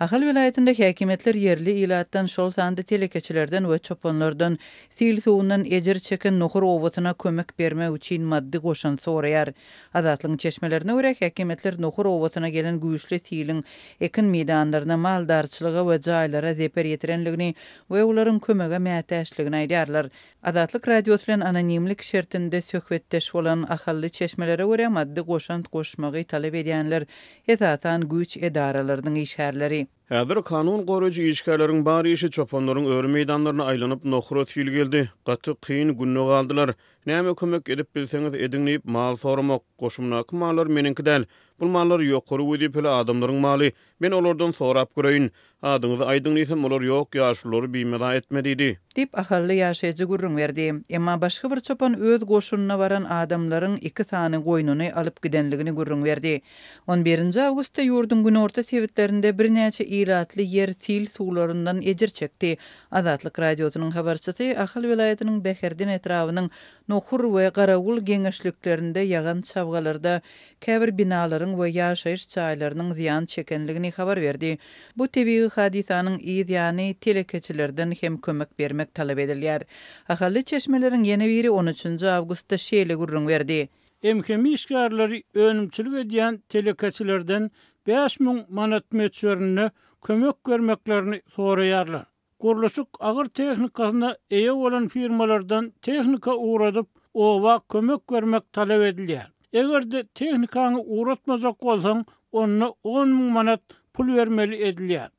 Ahal welaýatynda häkimiýetler ýerli ilatdan, şol sanda telekeçilerden we çopanlardan sil suwundan ejir çeken Nohur obasyna kömek bermek üçin maddy goşant soraýar. Azatlygyň çeşmelerine görä, häkimiýetler Nohur obasyna gelen güýçli siliň ekin meýdanlaryna, maldarçylyga we jaýlara zeper ýetirendigini we olaryň kömege mätäçligini aýdýarlar. Azatlyk Radiosy bilen anonimlik şertinde söhbetdeş bolan ahally çeşmelere görä, maddy goşant goşmagy talap edýänler esasan güýç edaralarynyň işgärleri. Häzir kanun goraýjy işgärleriň bar işi çopanlaryň öri meýdanlaryna aýlanyp nohura sil geldi. Gaty kyn günde galdylar. Näme kömek edip bilseňiz ediň diýip mal soramak. Goşumdaky mallar meniňki däl. Bul mallar ýokary wezipeli adamlaryň maly. Men olardan sorap göreýin. Adyňyzy aýdyň diýsem, olar ýok, ýaşululary bimeza etme diýdi. Diýip, ahally ýaşaýjy gürrüň berdi. Emma başga bir çopan öz goşunyna baran adamlaryň iki sany goýnuny alyp gidenligini gürrüň berdi. On birinji awgustda ýurduň günorta sebitlerinde birnäçe ilatly ýer sil suwlaryndan ejir çekdi. Azatlyk Radiosynyň habarçysy Ahal welaýatynyň Bäherden etrabynyň Nohur we Garawul geňeşliklerinde ýagan çabgalarda käbir binalaryň we ýaşaýyş jaýlarynyň zyýan çekenligini habar berdi. Bu tebigy hadysanyň yz ýany telekeçilerden hem kömek bermek talap edilýär. Ahally çeşmeleriň ýene biri on üçünji awgustda şeýle gürrüň berdi. MHM işgärleri önümçilik edýän telekeçilerden 5000 manat möçberinde kömek bermeklerini soraýarlar. Gurluşyk agyr tehnikasyna eýe bolan firmalardan tehnika ugradyp, oba kömek bermek talap edilýär. Eger-de tehnikaňy ugratmajak bolsaň, onda 10 000 manat pul bermeli edilýär.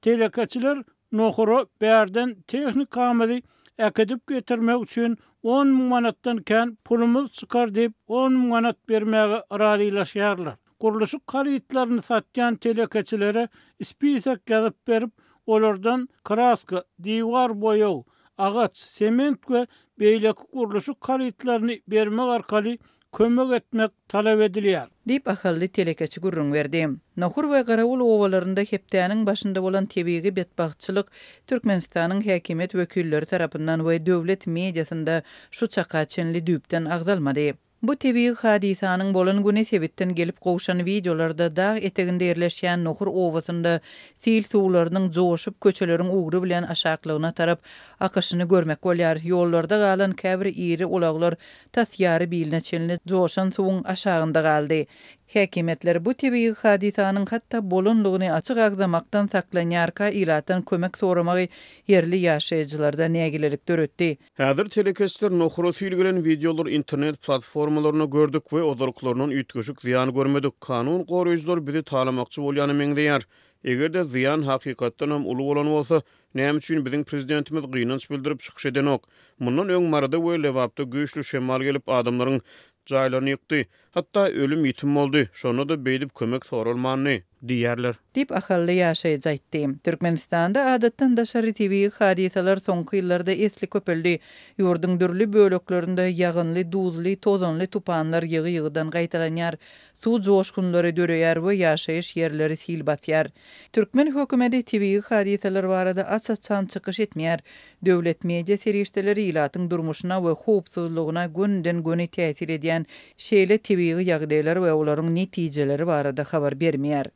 Telekeçiler Nohura bärden tehnikamyzy äkidip getirmek üçin 10 000 manatdan kän pulumyz çykar diýip, 10 000 manat bermäge razylaşýarlar. Gurluşyk harytlaryny satýan telekeçilere spisok ýazyp berip, olardan kraska, diwar boýag, agaç, sement we beýleki gurluşyk harytlaryny bermek arkaly kömek etmek talap edilýär. Diýip, ahally telekeçi gürrüň berdi. Nohur we Garawul obalarynda hepdäniň başynda bolan tebigy betbagtçylyk Türkmenistanyň häkimiýet wekilleri tarapyndan we döwlet mediasynda şu çaka çenli düýpden agzalmady. Bu tebigy hadysanyň bolan güni sebitden gelip gowşan wideolarda dag eteginde ýerleşýän Nohur obasynda sil suwlarynyň joşup köçeleriň ugry bilen aşaklygyna tarap akyşyny görmek bolýar. Ýollarda galan käbir iri ulaglar tas ýary biline çenli joşan suwuň aşagynda galdy. Häkimiýetler bu tebigy hadysanyň hatda bolanlygyny açyk agzamakdan saklanýarka ilatdan kömek soramagy ýerli ýaşaýjylarda nägilelik döretdi. Häzir telekeçiler nohura sil gelen wideolary internet platformalarynda gördük we ozalkylaryndan üýtgeşik zyýan görmedik. Kanun goraýjylar bizi talamakçy bolýana meňzeýär. Eger-de zyýan hakykatdanam uly bolan bolsa, näme üçin biziň prezidentimiz gynanç bildirip çykyş edenok? Mundan öň Maryda we Lebapda güýçli şemal gelip adamlaryň jaýlaryny ýykdy. Hatda ölüm-ýitim boldy. Şonda-da beýdip kömek soralmandy. Diýýärler. Diýip, ahally ýaşaýjy aýtdy. Türkmenistanda adatdan daşary tebigy hadysalar soňky ýyllarda esli köpeldi. Ýurduň dürli böleklerinde ýagynly, duzly, tozanly tupanlar ýygy-ýygydan gaýtalanýar, suw joşgunlary döreýär we ýaşaýyş ýerleri sil basýar. Türkmen hökümeti tebigy hadysalar barada aç-açan çykyş etmeýär. Döwlet media serişdeleri ilatyň durmuşyna we howpsuzlygyna gönüden-göni täsir edýän şeýle tebigy ýagdaýlar we olaryň netijeleri barada habar bermeýär.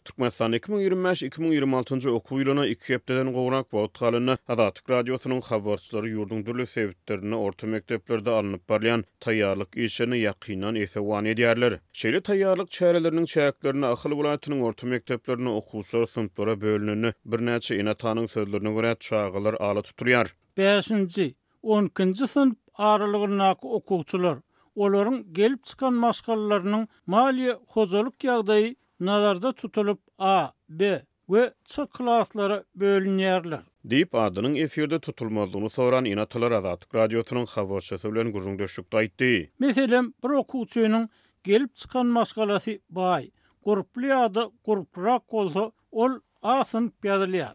Türkmenistanda 2025, 2026-njy okuw ýylyna iki hepdeden gowrak wagt galanda, Azatlyk Radiosynyň habarçylary ýurduň dürli sebitlerinde orta mekdeplerde alnyp barylýan taýýarlyk işlerine ýakyndan esewan edýärler. Şeýle taýýarlyk çäreleriniň çäklerinde Ahal welaýatynyň orta mekdeplerinde okuwçylar synplara bölünende, birnäçe ene-atanyň sözlerine görä, çagalar ala tutulýar. Bäşinji, on ikinji synp aralygyndaky okuwçylar, olaryň gelip çykan maşgalalarynyň maliýe-hojalyk ýagdaýy nazarda tutulyp A, B we Ç klaslara bölünýärler. Diýip, adynyň efirde tutulmazlygyny soran ene-atalar Azatlyk Radiosynyň habarçysy bilen gürrüňdeşlikde aýtdy. Meselem, bir okuwçynyň gelip çykan maşgalasy baý, gurply ýa-da gurplurak bolsa, ol A synp ýazylýar.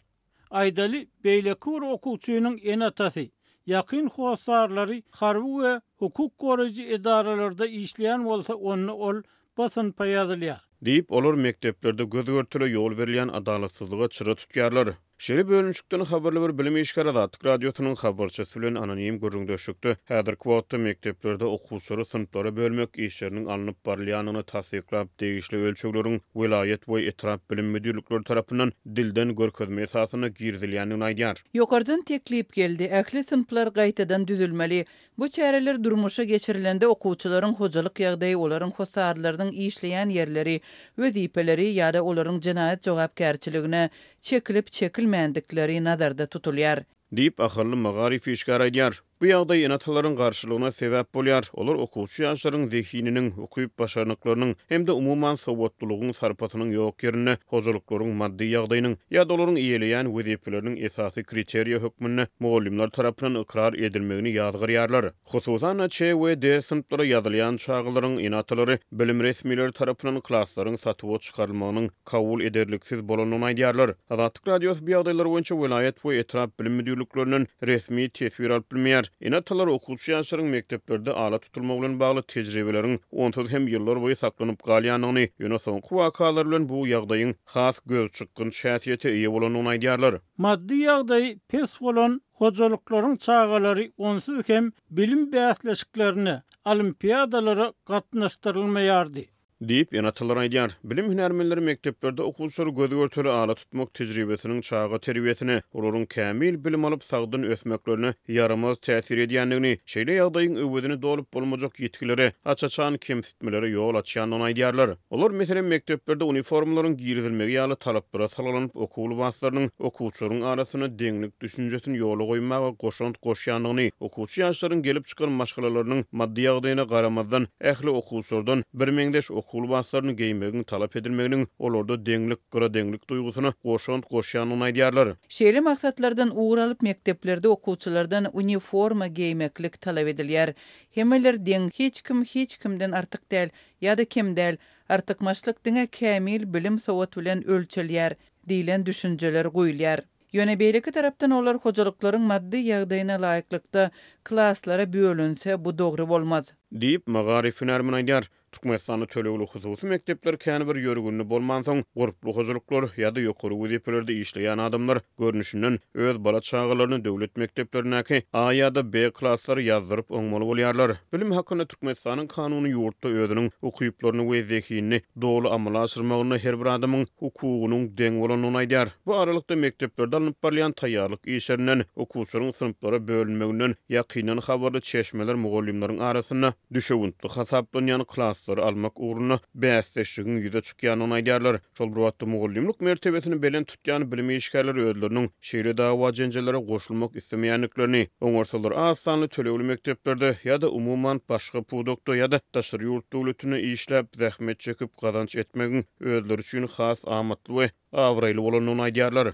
Aýdaly, beýleki bir okuwçynyň ene-atasy, ýakyn hossarlary harby we hukuk goraýjy edaralarda işleýän bolsa, onda ol B synpa ýazylýar. Diýip, olar mekdeplerde göz-görtele ýol berilýän adalatsyzlyga çyra tutýarlar. Şeýle bölünişikden habarly bir bilim işgäri Azatlyk Radiosynyň habarçysy bilen anonim gürrüňdeşlikde häzirki wagtda mekdeplerde okuwçylary synplara bölmek işleriniň alnyp barylýandygyny tassyklap, degişli ölçegleriň welaýat we etrap bilim müdirlikleri tarapyndan dilden görkezme esasynda girizilýändigini aýdýar. Ýokardan teklip geldi, ähli synplar gaýtadan düzülmeli. Bu çäreler durmuşa geçirilende okuwçylaryň hojalyk ýagdaýy, olaryň hossarlarynyň işleýän ýerleri, wezipeleri ýa-da olaryň jenaýat jogapkärçiligine çekilip-çekilmändikleri nazarda tutulýar. Diýip, ahally magaryf işgäri aýdýar. Bu ýagdaý ene-atalaryň garşylygyna sebäp bolýar, olar okuwçy ýaşlaryň zehininiň, ukyp-başarnyklarynyň hem-de umuman sowatlylygyň sarpasynyň ýok ýerinde hojalyklaryň maddy ýagdaýynyň ýa-da olaryň eýeleýän wezipeleriniň esasy kriteriýa hökmünde mugallymlar tarapyndan ykrar edilmegini ýazgarýarlar. Hususan-da, Ç we D synplara ýazylýan çagalaryň ene-atalary bilim resmileri tarapyndan klaslaryň satuwa çykarylmagynyň kabul ederliksiz bolandygyny aýdýarlar. Azatlyk Radiosy bu ýagdaýlar boýunça welaýat we etrap bilim müdirliklerinden resmi teswir alyp bilmeýär. Ene-atalar okuwçy ýaşlaryň mekdeplerde ala tutulmagy bilen bagly tejribeleriň onsuz hem ýyllarboýy saklanyp galýandygyny, ýöne soňky wakalar bilen bu ýagdaýyň has gözçykgynç häsiýete eýe bolandygyny aýdýarlar. Maddy ýagdaýy pes bolan hojalyklaryň çagalary onsuz hem bilim bäsleşiklerine, olimpiadalara gatnaşdyrylmaýardy. Diýip, ene-atalar aýdýar. Bilim hünärmenleri mekdeplerde okuwçylary göz-görtele ala tutmak tejribesiniň çaga terbiýesine, olaryň kämil bilim alyp, sagdyn ösmeklerine ýaramaz täsir edýändigini, şeýle ýagdaýyň öwezini dolup bolmajak ýitgilere, aç-açan kemsitmelere ýol açýandygyny aýdýarlar. Olar, meselem, mekdeplerde uniformalaryň girizilmegi ýaly talaplara salgylanyp, okuw lybaslarynyň okuwçylaryň arasynda deňlik düşünjesini ýola goýmaga goşant goşýandygyny, okuwçy ýaşlaryň gelip çykan maşgalalarynyň maddy ýagdaýyna garamazdan, ähli okuwçylardan birmeňzeş okuw lybaslaryny geýmegiň talap edilmeginiň olarda deňlik, gyradeňlik duýgusyna goşant goşýandygyny aýdýarlar. Şeýle maksatlardan ugur alyp, mekdeplerde okuwçylardan uniforma geýmeklik talap edilýär. Hemmeler deň, hiç kim hiç kimden artyk däl ýa-da kem däl, artykmaçlyk diňe kämil bilim-sowat bilen ölçelýär diýlen düşünjeler guýulýar. Ýöne beýleki tarapdan olar hojalyklaryň maddy ýagdaýyna laýyklykda klaslara bölünse bu dogry bolmaz. Diýip, magaryf hünärmeni aýdýar. Türkmenistanda tölegli hususy mekdepler kän bir ýörgünli bolmansoň, gurply hojalyklar ýa-da ýokary wezipelerde işleýän adamlar, görnüşinden, öz bala-çagalaryny döwlet mekdeplerindäki A ýa-da B klaslara ýazdyryp oňmaly bolýarlar. Bilim hakynda Türkmenistanyň kanuny ýurtda özüniň ukyplaryny we zehinini doly amala aşyrmagynda her bir adamyň hukugynyň deň bolandygyny aýdýar. Bu aralykda, mekdeplerde alnyp barylýan taýýarlyk işlerinden, okuwçylaryň synplara bölünmeginden ýakyndan habarly çeşmeler mugallymlaryň arasynda düşewüntli hasaplanýan klaslary almak ugrunda bäsdeşligiň ýüze çykýandygyny aýdýarlar. Şol bir wagtda, mugallymlyk mertebesini belent tutýan bilim işgärleri özleriniň şeýle dawa-jenjellere goşulmak islemeýändiklerini, oňarsalar az sanly tölegli mekdeplerde ýa-da umuman başga pudakda ýa-da daşary ýurt döwletinde işläp, zähmet çekip gazanç etmegiň özleri üçin has amatly we abraýly bolandygyny aýdýarlar.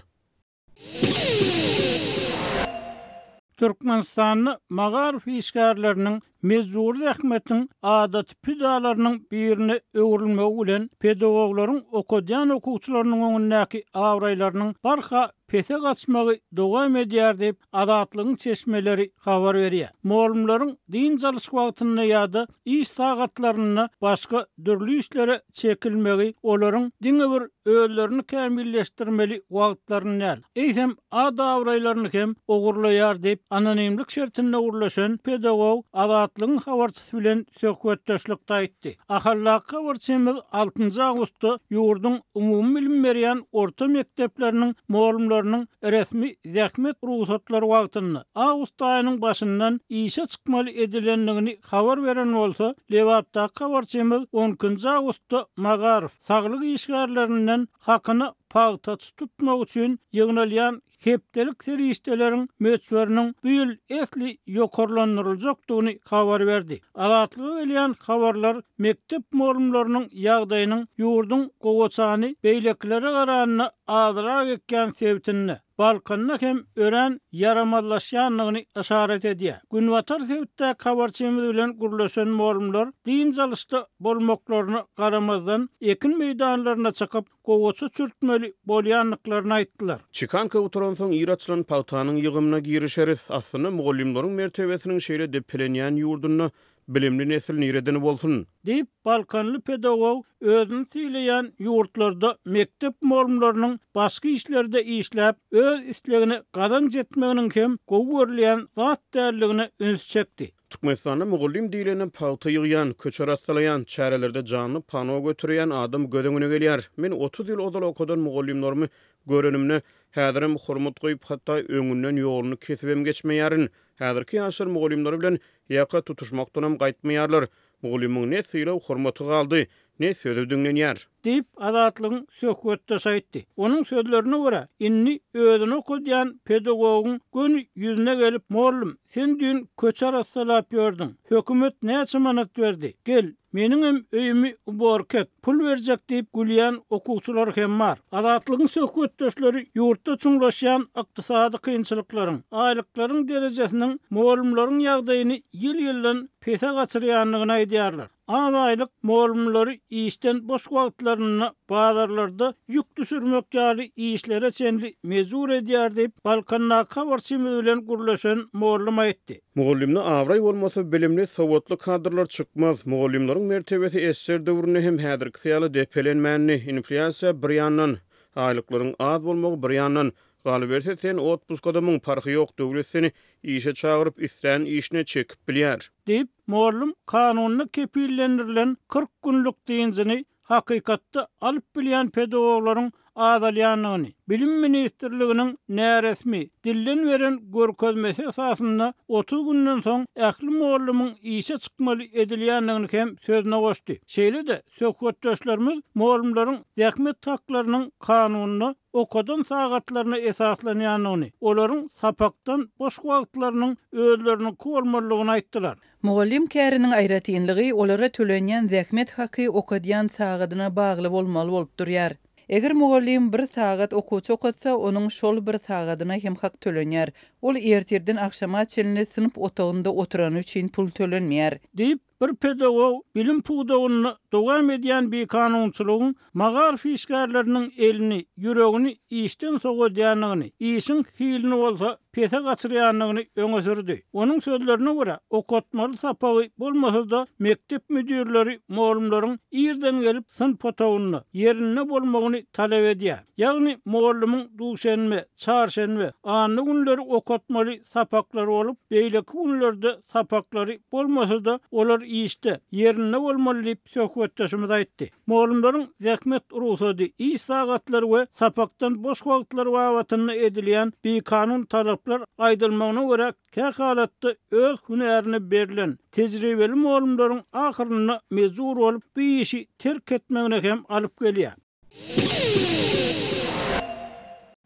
Türkmenistanda magaryf işgärleriniň mejbury zähmetiň adaty pidalarynyň birine öwrülmegi bilen pedagoglaryň okadýan okuwçylarynyň öňündäki abraýlarynyň barha pese gaçmagy dowam edýär diýip, Azatlygyň çeşmeleri habar berýär. Mugallymlaryň dynç alyş wagtynda ýa-da iş sagatlarynda başga dürli işlere çekilmegi olaryň diňe bir özlerini kämilleşdirmeli wagtlaryny däl, eýsem, at-abraýlaryny hem ogurlaýar diýip, anonimlik şertinde gürleşen pedagog Azatlygyň habarçysy bilen söhbetdeşlikde aýtdy. Ahaldaky habarçymyz altynjy awgustda ýurduň umumybilim berýän orta mekdepleriniň mugallymlarynyň resmi zähmet rugsatlary wagtynda, awgust aýynyň başyndan işe çykmaly edilendigini habar beren bolsa, Lebapdaky habarçymyz on ikinji awgustda magaryf, saglyk işgärlerinden hakyna pagtaçy tutmak üçin ýygnalýan hepdelik serişdeleriň möçberiniň bu ýyl esli ýokarlandyryljakdygyny habar berdi. Azatlyga gelýän habarlar mekdep mugallymlarynyň ýagdaýynyň ýurduň gowaçany beýlekilere garanda azrak ekýän sebitinde, Balkanda hem örän ýaramazlaşýandygyny yşarat edýär. Günbatar sebitdäki habarçymyz bilen gürleşen mugallymlar dynç alyşda bolmaklaryna garamazdan, ekin meýdanlaryna çykyp, gowaça çürtmeli bolýandyklaryny aýtdylar. Çikanka gutaransoň ir açylan pagtanyň ýygymyna girişeris. Aslynda mugallymlaryň mertebesiniň şeýle depelenýän ýurdunda. Bilimli nesil nireden bolsun? Diýip, balkanly pedagog özüni sylaýan ýurtlarda mekdep mugallymlarynyň başga işlerde işläp, öz islegine gazanç etmeginiň hem gowy görülýän zat däldigine ünsi çekdi. Türkmenistanda mugallym diýlende pagta ýygýan, köçe arassalaýan, çärelerde janly pano göterýän adam göz öňüne gelýär. Men 30 ýyl ozal okadan mugallymlarymy görenimde, häzirem hormat goýup, hatda öňünden ýoluny kesibem geçmeýärin. Häzirki ýaşlar mugallymlary bilen ýaka tutuşmakdanam gaýtmaýarlar. Mugallymyň ne sylag-hormaty galdy, ne sözi diňlenýär. Diýip, Azatlygyň söhbetdeşi aýtdy. Onuň sözlerine görä, indi özüni okadýan pedagogyň göni ýüzüne gelip, Mollum, sen düýn köçe arassalap ýördüň. Hökümet näçe manat berdi? Gel, meniňem öýümi uborka et, pul berjek diýip gülýän okuwçylar hem bar. Azatlygyň söhbetdeşleri ýurtda çuňlaşýan ykdysady kynçylyklaryň, aýlyklaryň derejesiniň mugallymlaryň ýagdaýyny ýyl-ýyldan pese gaçyrýandygyny aýdýarlar. Az aýlyk mugallymlary işden boş wagtlarynda bazarlarda ýük düşürmek ýaly işlere çenli mejbur edýär diýip, Balkandaky habarçymyz bilen gürleşen mugallym aýtdy. Mugallymda abraý bolmasa, bilimli, sowatly kadrlar çykmaz. Mugallymlaryň mertebesi ssr döwründe hem häzirkisi ýaly depelenmändi. Inflýasiýa bir ýandan, aýlyklaryň az bolmagy bir ýandan. Galyberse, sen otpuskadamyň, parhy ýok, döwlet seni işe çagyryp, islän işine çekip bilýär. Diýip, mugallym kanunda kepillendirilen 40 günlük dynjyny hakykatda alyp bilýän pedagoglaryň azalýandygyny, Bilim ministrliginiň näresmi, dilden beren görkezmesi esasynda 30 günden soň ähli mugallymyň işe çykmaly edilýändigini hem sözüne goşdy. Şeýle-de, söhbetdeşlerimiz mugallymlaryň zähmet haklarynyň kanunda okadan sagatlaryna esaslanýandygyny, olaryň sapakdan boş wagtlarynyň özleriniňki bolmalydygyny aýtdylar. Mugallym käriniň aýratynlygy, olara tölenýän zähmet haky okadýan sagadyna bagly bolmaly bolup durýar. Eger mugallym bir sagat okuwçy okatsa, onuň şol bir sagadyna hem hak tölenýär. Ol ertirden agşama çenli synp otagynda oturany üçin pul tölenmeýär. Diýip, Bir pedagog bilim pudagynda dowam edýän bikanunçylygyň magaryf işgärleriniň elini, ýüregini işden sowadýandygyny, işiň hilini bolsa pese gaçyrýandygyny öňe sürdi. Onuň sözlerine görä, okatmaly sapagy bolmasa-da, mekdep müdirleri mugallymlaryň irden gelip synp otagynda, ýerinde bolmagyny talap edýär. Ýagny mugallymyň duşenbe, çarşenbe, anna günleri okatmaly sapaklary bolup, beýleki günlerde sapaklary bolmasa-da, olar işde, ýerinde bolmaly diýip, söhbetdeşimiz aýtdy. Mugallymlaryň zähmet rugsady, iş sagatlary we sapakdan boş wagtlary babatynda edilýän bikanun talaplar, aýdylmagyna görä, kähalatda öz hünärine berlen, tejribeli mugallymlaryň ahyrynda mejbur bolup, bu işi terk etmegine hem alyp gelýär.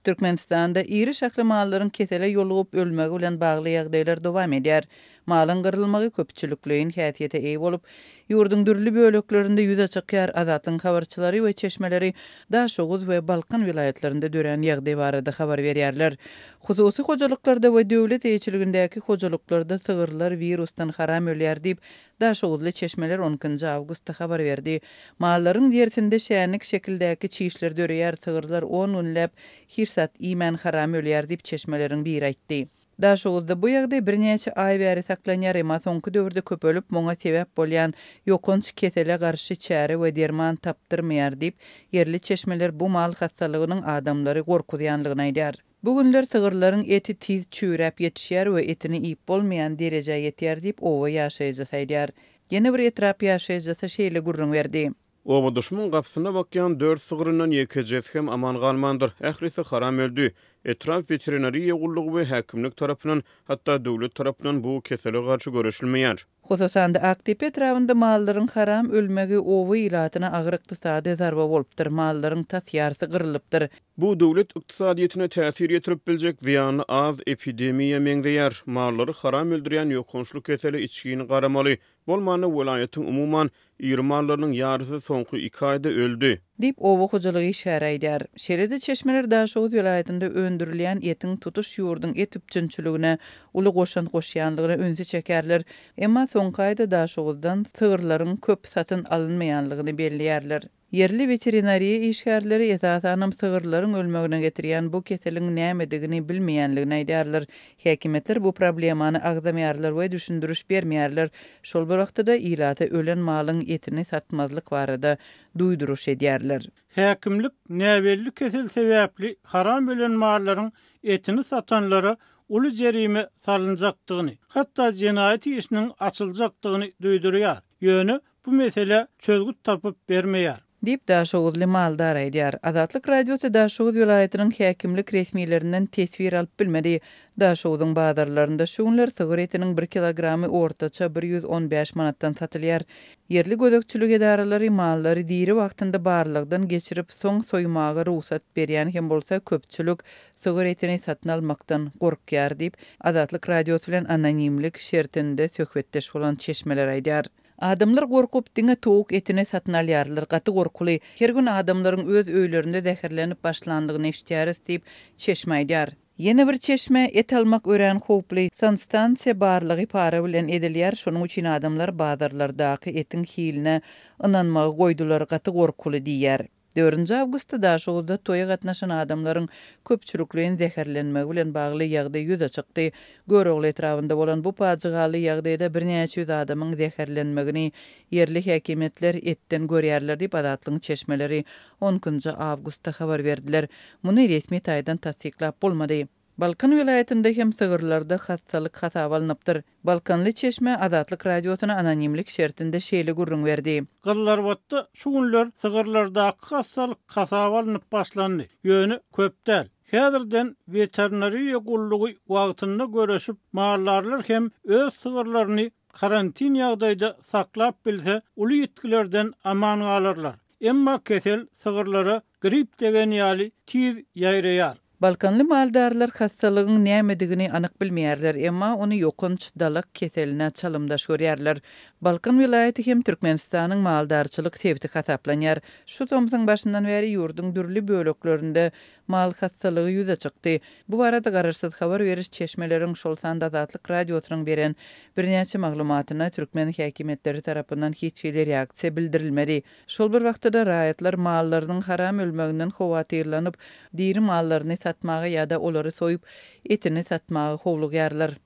Türkmenistanda iri şahly mallaryň kesele ýolugyp ölmegi bilen bagly ýagdaýlar dowam edýär. Malyň gyrylmagy köpçülikleýin häsiýete eýe bolup, ýurduň dürli böleklerinde ýüze çykýar. Azatlygyň habarçylary we çeşmeleri Daşoguz we Balkan welaýatlarynda dörän ýagdaý barada habar berýärler. Hususy hojalyklarda we döwlet eýeçiligindäki hojalyklarda sygyrlar wirusdan haram ölýär diýip, Daşoguzly çeşmeler on ikinji awgustda habar berdi. Mallaryň derisinde şänik şekildäki çişler döreýär, sygyrlar on günläp hiç zat iýmän haram ölýär diýip, çeşmeleriň biri aýtdy. Daşoguzda bu ýagdaý birnäçe aý bäri saklanýar, emma soňky döwürde köpelip, muňa sebäp bolýan ýokanç kesele garşy çäre we derman tapdyrmaýar diýip, ýerli çeşmeler bu mal hassalygynyň adamlary gorkuzýanlygyny aýdýar. Bu günler sygyrlaryň eti tiz çüýräp ýetişýär we etini iýip bolmaýan derejä ýetýär diýip, oba ýaşaýjysy aýdýar. Ýene bir etrap ýaşaýjysy şeýle gürrüň berdi. Obadaşymyň gapysynda bakýan dört sygryndan ýekejesi hem aman galmandyr. Ählisi haram öldi. Etrap weterinariýa gullugy we häkimlik tarapyndan, hatda döwlet tarapyndan bu kesele garşy göreşilmeýär. Hususan-da, Akdepe etrabynda mallaryň haram ölmegi oba ilatyna agyr ykdysady zarba bolupdyr, mallaryň tas ýarysy gyrlypdyr. Bu döwlet ykdysadyýetine täsir ýetirip biljek zyýanly az epidemiýa meňzeýär. Mallary haram öldürýän ýokançly kesele içgin garamaly. Bolmanda welaýatyň umuman, Iri mallarynyň ýarysy soňky iki aýda öldi. Diýip, oba hojalyk işgäri aýdýar. Şeýle-de çeşmeler Daşoguz welaýatynda öndürilýän etiň tutuş ýurduň et üpjünçiligine uly goşant goşýanlygyna ünsi çekerler. Emma soňky aýda Daşoguzdan sygyrlaryň köp satyn alynmaýanlygyny belleýärler. Ýerli weterinariýa işgärleri esasanam sygyrlaryň ölmegine getirýän bu keseliň nämedigini bilmeýänligini aýdýarlar. Häkimiýetler bu problemany agzamaýarlar we düşündiriş bermeýärler. Şol bir wagtda-da ilata ölen malyň etini satmazlyk barada duýduryş edýärler. Häkimlik näbelli kesel sebäpli haram ölen mallaryň etini satanlara uly jerime salynjakdygyny, hatda jenaýat işiniň açyljakdygyny duýdurýar. Ýöne bu meselä çözgüt tapyp bermeýär. Diýip, daşoguzly maldar aýdýar. Azatlyk Radiosy Daşoguz welaýatynyň häkimlik resmilerinden teswir alyp bilmedi. Daşoguzyň bazarlarynda şu günler sygyr etiniň bir kilogramy ortaça 115 manatdan satylýar. Ýerli gözegçilik edaralary mallary diri wagtynda barlagdan geçirip, soň soýmaga rugsat berýän hem bolsa, köpçülik sygyr etini satyn almakdan gorkýar diýip, Azatlyk Radiosy bilen anonimlik şertinde söhbetdeş bolan çeşmeler aýdýar. Adamlar gorkup, diňe towuk etini satyn alýarlar. Gaty gorkuly. Her gün adamlaryň öz öýlerinde zäherlenip başlandygyny eşidýäris diýip, çeşme aýdýar. Ýene bir çeşme, Et almak örän howply. Sanstansiýa barlagy para bilen edilýär, şonuň üçin adamlar bazarlardaky etiň hiline ynanmagy goýdular, gaty gorkuly diýýär. Dördünji awgustda Daşoguzda toýa gatnaşan adamlaryň köpçülikleýin zäherlenmegi bilen bagly ýagdaý ýüze çykdy. Görogly etrabynda bolan bu pajygaly ýagdaýda birnäçe ýüz adamyň zäherlenmegini ýerli häkimiýetler etden görýärler diýip, Azatlygyň çeşmeleri on ikinji awgustda habar berdiler. Muny resmi taýdan tassyklap bolmady. Balkan welaýatynda hem sygyrlarda hassalyk hasaba alnypdyr. Balkanly çeşme Azatlyk Radiosyna anonimlik şertinde şeýle gürrüň berdi. Gyzylarbatda şu günler sygyrlardaky hassalyk hasaba alnyp başlandy. Ýöne köp däl. Häzirden weterinariýa gullugy wagtynda göreşip, maldarlar hem öz sygyrlaryny karantin ýagdaýda saklap bilse, uly ýitgilerden aman galarlar. Emma kesel sygyrlara grip degen ýaly tiz ýaýraýar. Balkanly maldarlar hassalygyň nämedigini anyk bilmeýärler, emma ony ýokanç dalak keseline çalymdaş görýärler. Balkan welaýaty hem Türkmenistanyň maldarçylyk sebiti hasaplanýar. Şu tomsuň başyndan bäri ýurduň dürli böleklerinde mal hassalygy ýüze çykdy. Bu barada garaşsyz habar beriş çeşmeleriň, şol sanda Azatlyk Radiosynyň beren birnäçe maglumatyna türkmen häkimiýetleri tarapyndan hiç hili reaksiýa bildirilmedi. Şol bir wagtda-da, raýatlar mallarynyň haram ölmeginden howatyrlanyp, diri mallaryny satmaga ýa-da olary soýup, etini satmaga howlugýarlar.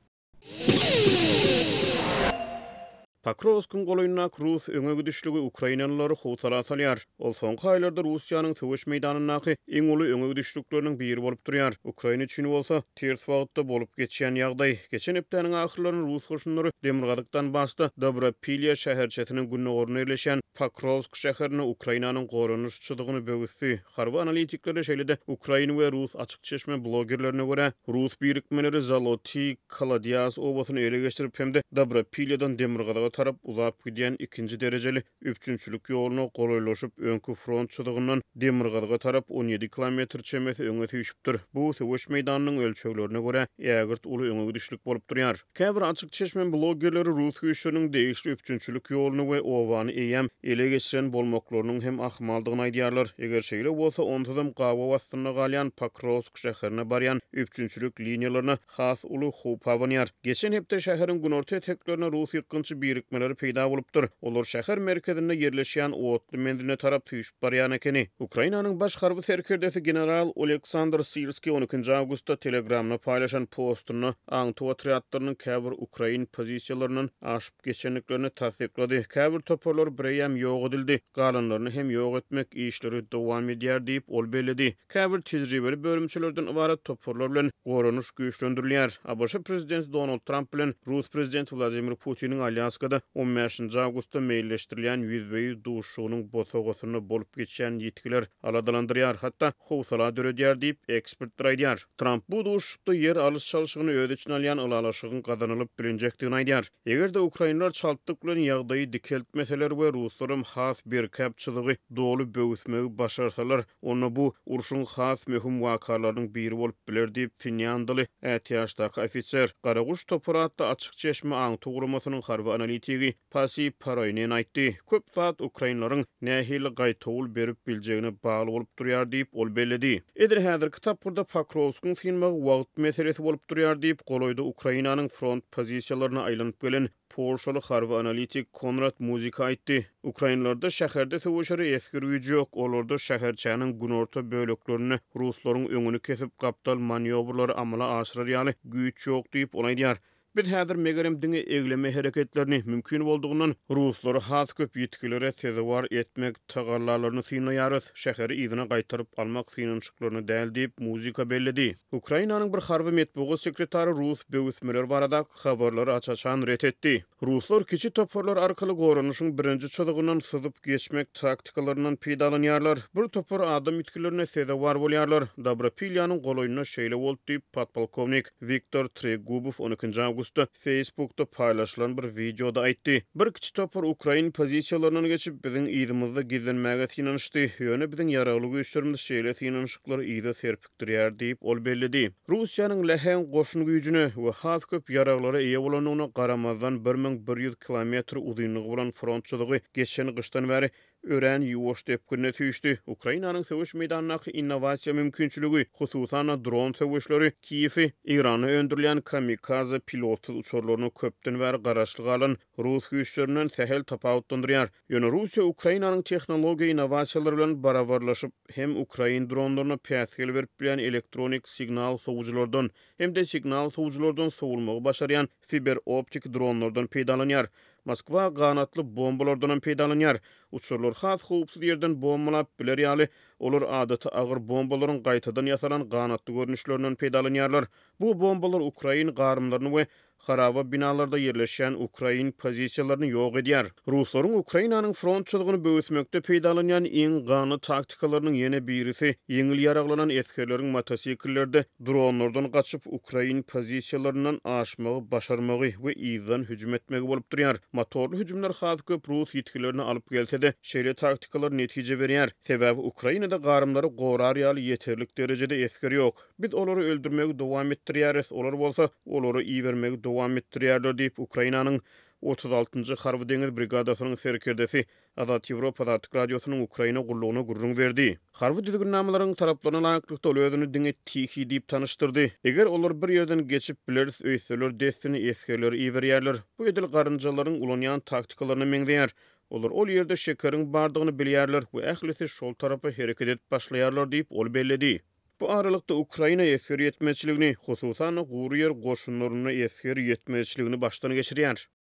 Pokrowskyň golaýyndaky rus öňe gidişligi ukrainalylary howsala salýar. Ol soňky aýlarda Russiýanyň söweş meýdanyndaky iň uly öňe gidişlikleriniň biri bolup durýar. Ukraina üçin bolsa, ters wagtda bolup geçýän ýagdaý. Geçen hepdäniň ahyrlarynda rus goşunlary demirgazyk Donbasda Dobropilýa şäherçesiniň gündogarynda ýerleşýän Pokrowsk şäherinde Ukrainanyň goranyş çyzygyny böwüsdi. Harby analitiklere, şeýle-de ukrain we rus açyk çeşme blogerlerine görä, rus birikmeleri Zolotyý Kolodýaz obasyny ele geçirip hem-de Dobropilýadan demirgazyga tarap uzap gidýän ikinji derejeli üpjünçilik ýoluna golaýlaşyp, öňki front çyzygyndan demirgazyga tarap 17 kilometr çemesi öňe süýşüpdir. Bu, söweş meýdanynyň ölçeglerine görä, ägirt uly öňe gidişlik bolup durýar. Käbir açyk çeşme bloggerleri rus güýçleriniň degişli üpjünçilik ýoluny we obany eýýäm ele geçiren bolmaklarynyň hem ahmaldygyny aýdýarlar. Eger şeýle bolsa, onsuzam gabaw astynda galýan Pokrowsk şäherine barýan üpjünçilik liniýalaryna has uly howp abanýar. Geçen hepde şäheriň günorta eteklerinde rus ýykgynçy birikmeleri peýda bolupdyr. Olar şäher merkezinde ýerleşýän otly menziline tarap süýşüp barýan ekeni. Ukrainanyň baş harby serkerdesi general Oleksandr Syrskiý on ikinji awgustda Telegramda paýlaşan postunda aňtaw otrýadlarynyň käbir ukrain pozisiýalaryndan aşyp geçendiklerini tassyklady. Käbir toparlar bireýýäm ýok edildi, galanlaryny hem ýok etmek işleri dowam edýär diýip, ol belledi. Käbir tejribeli bölümçelerden ybarat toparlar bilen goranyş güýçlendirilýär. ABŞ prezidenti Donald Tramp bilen rus prezidenti Wladimir Putiniň Alýaskada on bäşinji awgustda meýilleşdirilýän ýüzbe-ýüz duşuşygynyň bosagasynda bolup geçýän ýitgiler aladalandyrýar, hatda howsala döredýär diýip, ekspertler aýdýar. Tramp bu duşuşykda ýer alyş-çalşygyny öz içine alýan ylalaşygyň gazanylyp bilinjekdigini aýdýar. Eger-de ukrainler çaltlyk bilen ýagdaýy dikeltmeseler we ruslaram has berkäp çyzygy doly böwüsmegi başarsalar, Onda bu urşuň has möhüm wakalarynyň biri bolup biler diýip, finlýandiýaly ätiýaçdaky ofiser, Garaguş topary atly açyk çeşme aňtaw guramasynyň harby analitigi. analitigi Pasi Paroýnen aýtdy. Köp zat ukrainleriň nähili gaýtawul berip biljegine bagly bolup durýar diýip, ol belledi. Edil häzirki tapgyrda Pokrowskyň synmagy wagt meselesi bolup durýar diýip, golaýda Ukrainanyň front pozisiýalaryna aýlanyp gelen polşaly harby analitik Konrad Muzyka aýtdy. Ukrainlerde şäherde söweşere esger güýji ýok, olarda şäherçäniň günorta böleklerinde ruslaryň öňüni kesip gapdal manýowrlary amala aşyrar ýaly güýç ýok diýip, ol aýdýar. Biz häzir megerem diňe egleme hereketlerini, mümkin boldugyndan ruslary has köp ýitgilere sezewar etmek tagallalaryny synlaýarys, şäheri yzyna gaýtaryp almak synanyşyklaryny däl diýip, Muzyka belledi. Ukrainanyň bir harby metbugat sekretary rus böwüsmeleri baradaky habarlary aç-açan ret etdi. Ruslar kiçi toparlar arkaly goranyşyň birinji çyzygyndan syzyp geçmek taktikalaryndan peýdalanýarlar. Bir topar adam ýitgilerine sezewar bolýarlar. Dobropilýanyň golaýynda şeýle boldy diýip, podpolkownik Wiktor Tregubow on ikinji awgustda Facebookda paýlaşylan bir wideoda aýtdy. Bir kiçi topar ukrain pozisiýalaryndan geçip, biziň yzymyzda gizlenmäge synanyşdy. Ýöne biziň ýaragly güýçlerimiz şeýle synanyşyklary yza serpikdirýär diýip, ol belledi. Russiýanyň läheň goşun güýjüne we has köp ýaraglara eýe bolandygyna garamazdan, 1100 kilometr uzynlygy bolan front çyzygy geçen gyşdan bäri örän ýuwaş depginde süýşdi. Ukrainanyň söweş meýdanyndaky innowasiýa mümkinçiligi, hususan-da, dron söweşleri Kiýewi Eýranda öndürilýän kamikaze pilotsyz uçarlaryna köpden bäri garaşly galan rus güýçlerinden sähel tapawutlandyrýar. Ýöne Russiýa Ukrainanyň tehnologiýa innowasiýalary bilen barabarlaşyp, hem ukrain dronlaryna päsgel berip bilýän elektronik signal sowujylardan, hem-de signal sowujylardan sowulmagy başarýan fiber-optik dronlardan peýdalanýar. Moskwa ganatly bombalardanam peýdalanýar. Uçarlar has howpsuz ýerden bombalap biler ýaly, olar adaty agyr bombalaryň gaýtadan ýasalan ganatly görnüşlerinden peýdalanýarlar. Bu bombalar ukrain garymlaryny we haraba binalarda ýerleşýän ukrain pozisiýalaryny ýok edýär. Ruslaryň Ukrainanyň front çyzygyny böwüsmekde peýdalanýan iň ganly taktikalarynyň ýene birisi, ýeňil ýaraglanan esgerleriň motosikllerde dronlardan gaçyp, ukrain pozisiýalaryndan aşmagy başarmagy we yzdan hüjüm etmegi bolup durýar. Motorly hüjümler has köp rus ýitgilerine alyp gelse-de, şeýle taktikalar netije berýär. Sebäbi Ukrainada garymlary gorar ýaly ýeterlik derejede esger ýok. Biz olary öldürmegi dowam etdirýäris, olar bolsa olary ibermegi dowam etdirýärler diýip, Ukrainanyň 36-njy harby-deňiz brigadasynyň serkerdesi Azat Ýewropa Azatlyk Radiosynyň Ukraina gullugyna gürrüň berdi. Harby düzgünnamalaryň talaplaryna laýyklykda, ol özüni diňe Tihiý diýip tanyşdyrdy. Eger olar bir ýerden geçip bileris öýtseler, dessine esgerleri iberýärler. Bu edil garynjalaryň ulanýan taktikalaryna meňzeýär. Olar ol ýerde şekeriň bardygyny bilýärler we ählisi şol tarapa hereket edip başlaýarlar diýip, ol belledi. Bu aralykda, Ukraina esger ýetmezçiligini, hususan-da, gury ýer goşunlarynda esger ýetmezçiligini başdan geçirýär.